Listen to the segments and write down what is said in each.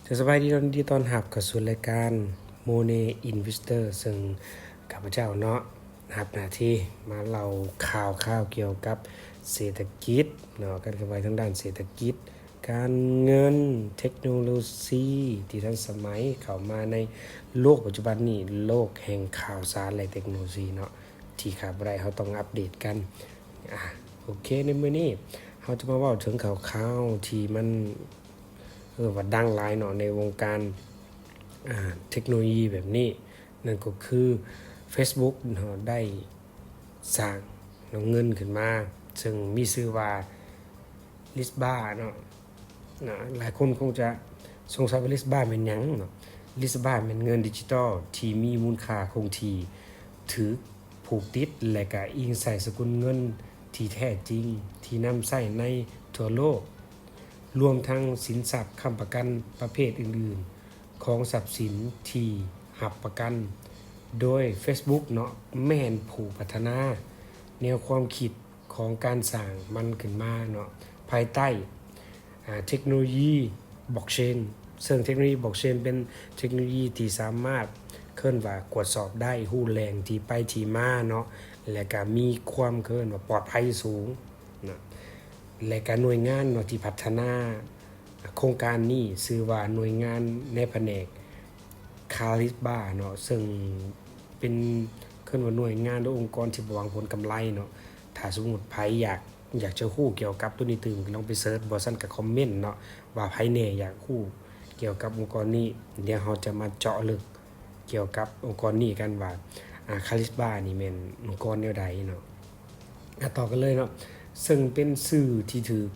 ເຈົ້າ ສະບາຍດີ ຍິນດີຕ້ອນຮັບເຂົ້າສູ່ລາຍການ Money Investor ເຊິ່ງຂ້າພະເຈົ້າເນາະ ຮັບໜ້າທີ່ມາເລົ່າຂ່າວຄາວກ່ຽວກັບເສດຖະກິດເນາະ ການເຄື່ອນໄຫວທາງດ້ານເສດຖະກິດ, ການເງິນ, ເທັກໂນໂລຊີທີ່ທັນສະໄໝເຂົ້າມາໃນໂລກປັດຈຸບັນນີ້, ໂລກແຫ່ງຂ່າວສານ ແລະ ເທັກໂນໂລຊີເນາະ ທີ່ຂາດບໍ່ໄດ້ ເຮົາຕ້ອງອັບເດດກັນ. ອາ ໂອເຄ ໃນມື້ນີ້ເຮົາຈະມາເວົ້າເຖິງຂ່າວຄາວທີ່ມັນ ເອີ້ນວ່າດັງຫຼາຍເນາະ ໃນວົງການ ອາ ເທັກໂນໂລຢີແບບນີ້, ນັ້ນກໍຄື Facebook ເນາະ ໄດ້ສ້າງເງິນຂຶ້ນມາ ເຊິ່ງມີຊື່ວ່າ Lisba ເນາະ. ນະ ຫຼາຍຄົນຄົງຈະສົງໄສວ່າ Lisba ແມ່ນຫຍັງເນາະ? Lisba ແມ່ນເງິນດິຈິຕອລທີ່ມີມູນຄ່າຄົງທີ່, ຖືກຜູກຕິດ ແລະ ກະອີງໃສ່ສະກຸນເງິນທີ່ແທ້ຈິງທີ່ນຳໃຊ້ໃນທົ່ວໂລກ, ລວມທັງສິນຊັບຄ້ຳປະກັນປະເພດອື່ນໆ ຂອງຊັບສິນທີ່ຮັບປະກັນ. ໂດຍ Facebook ເນາະ ແມ່ນຜູ້ພັດທະນາແນວຄວາມຄິດ ຂອງການສ້າງມັນຂຶ້ນມາເນາະ ພາຍໃຕ້ ອາ ເທັກໂນໂລຢີ Blockchain ເຊິ່ງເທັກໂນໂລຢີ Blockchain ເປັນເທັກໂນໂລຢີທີ່ສາມາດ ເອີ້ນວ່າກວດສອບໄດ້ ຮູ້ແຫຼ່ງທີ່ໄປທີ່ມາເນາະ ແລະ ກະມີຄວາມ ເອີ້ນວ່າປອດໄພສູງເນາະ ແລະ ກະໜ່ວຍງານເນາະ ທີ່ພັດທະນາ ໂຄງການນີ້ຊື່ວ່າໜ່ວຍງານໃນພະແນກ Calibra ເນາະ ເຊິ່ງເປັນ ເອີ້ນວ່າໜ່ວຍງານ ຫຼື ອົງກອນທີ່ບໍ່ຫວັງຜົນກຳໄລເນາະ. ຖ້າສົມມຸດໃຜຢາກ ຢາກຈະຮູ້ກ່ຽວກັບໂຕນີ້ຕື່ມ ກໍລອງໄປເສີດ ບໍ່ຊັ້ນກໍຄອມເມັນເນາະ ວ່າໃຜແດ່ຢາກຮູ້ກ່ຽວກັບອົງກອນນີ້. ດຽວເຮົາຈະມາເຈາະເລິກກ່ຽວກັບອົງກອນນີ້ກັນວ່າ ອາ Calibra ນີ້ແມ່ນອົງກອນແນວໃດເນາະ. ອາ ຕໍ່ກັນເລີຍເນາະ ເຊິ່ງເປັນຊື່ທີ່ຖືກ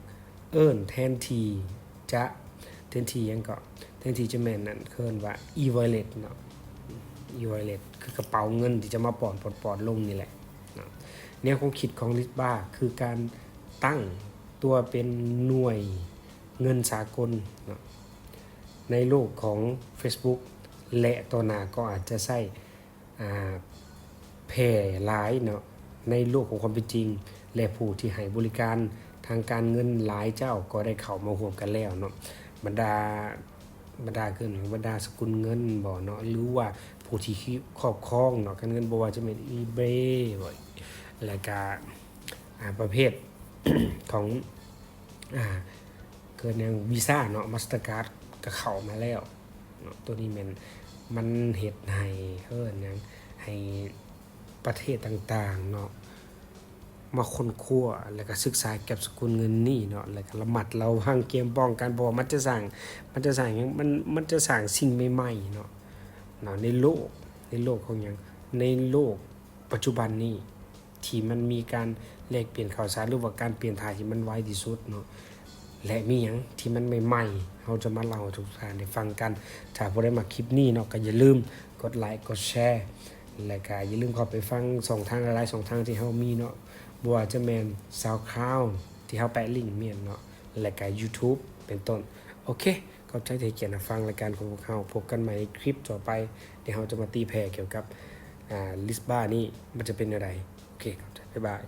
ເອີ້ນແທນທີ່ຈະ ແທນທີ່ຫຍັງເກາະ ແທນທີ່ຈະແມ່ນນັ້ນ ເອີ້ນວ່າ e-wallet ເນາະ e-wallet ຄືກະເປົາເງິນທີ່ຈະມາປ້ອນໆໆລົງນີ້ແຫຼະເນາະ. ແນວຄວາມຄິດຂອງ Lisba ຄືການຕັ້ງຕົວເປັນໜ່ວຍເງິນສາກົນເນາະ ໃນໂລກຂອງ Facebook ແລະ ຕໍ່ໜ້າກໍອາດຈະໃຊ້ ອາ ແຜ່ຫຼາຍເນາະ ໃນໂລກຂອງຄວາມເປັນຈິງ ແລະ ຜູ້ທີ່ໃຫ້ບໍລິການທາງການເງິນຫຼາຍເຈົ້າກໍໄດ້ເຂົ້າມາຮ່ວມກັນແລ້ວເນາະ. ບັນດາ ບັນດາ ເອີ້ນບັນດາສະກຸນເງິນບໍເນາະ ຫຼືວ່າຜູ້ທີ່ຄອບຄອງເນາະ ການເງິນ ບໍ່ວ່າຈະແມ່ນ eBay ບໍ ແລະກະ ອາ ປະເພດຂອງ ອາ ເກີດຫຍັງ Visa ເນາະ Mastercard ກໍເຂົ້າມາແລ້ວເນາະ. ໂຕນີ້ແມ່ນມັນເຮັດໃຫ້ ເອີ້ນຫຍັງ ໃຫ້ປະເທດຕ່າງໆເນາະ ມາຄົ້ນຄວ້າ ແລ້ວກໍສຶກສາກ່ຽວກັບສະກຸນເງິນນີ້ເນາະ ແລ້ວກໍລະມັດລະວັງກຽມປ້ອງກັນ ເພາະວ່າມັນຈະສ້າງ ມັນຈະສ້າງຫຍັງ ມັນ ມັນຈະສ້າງສິ່ງໃໝ່ໆເນາະ ເນາະ ໃນໂລກ ໃນໂລກຂອງຫຍັງ ໃນໂລກປັດຈຸບັນນີ້ ທີ່ມັນມີການແລກປ່ຽນຂ່າວສານ ຫຼືວ່າການປ່ຽນຖ່າຍທີ່ມັນໄວທີ່ສຸດເນາະ ແລະ ມີຫຍັງທີ່ມັນໃໝ່ໆ ເຮົາຈະມາເລົ່າໃຫ້ທຸກທ່ານໄດ້ຟັງກັນ. ຖ້າຜູ້ໃດມັກຄລິບນີ້ເນາະ ກໍຢ່າລືມກົດໄລກ໌ ກົດແຊ ແລະ ກໍຢ່າລືມເຂົ້າໄປຟັງຊ່ອງທາງຫຼາຍໆຊ່ອງທາງທີ່ເຮົາມີເນາະ ບໍ່ວ່າຈະແມ່ນ SoundCloud ທີ່ເຮົາແປະລິ້ງແມ່ນເນາະ ແລະ ກໍ YouTube ເປັນຕົ້ນ. ໂອເຄ ຂອບໃຈທີ່ໃຫ້ກຽດຮັບຟັງລາຍການຂອງພວກເຮົາ. ພົບກັນໃໝ່ໃນຄລິບຕໍ່ໄປ ທີ່ເຮົາຈະມາຕີແຜ່ກ່ຽວກັບ ອາ Lisba ນີ້ ມັນຈະເປັນແນວໃດ. ໂອເຄ ຂອບໃຈ ບາຍບາຍ.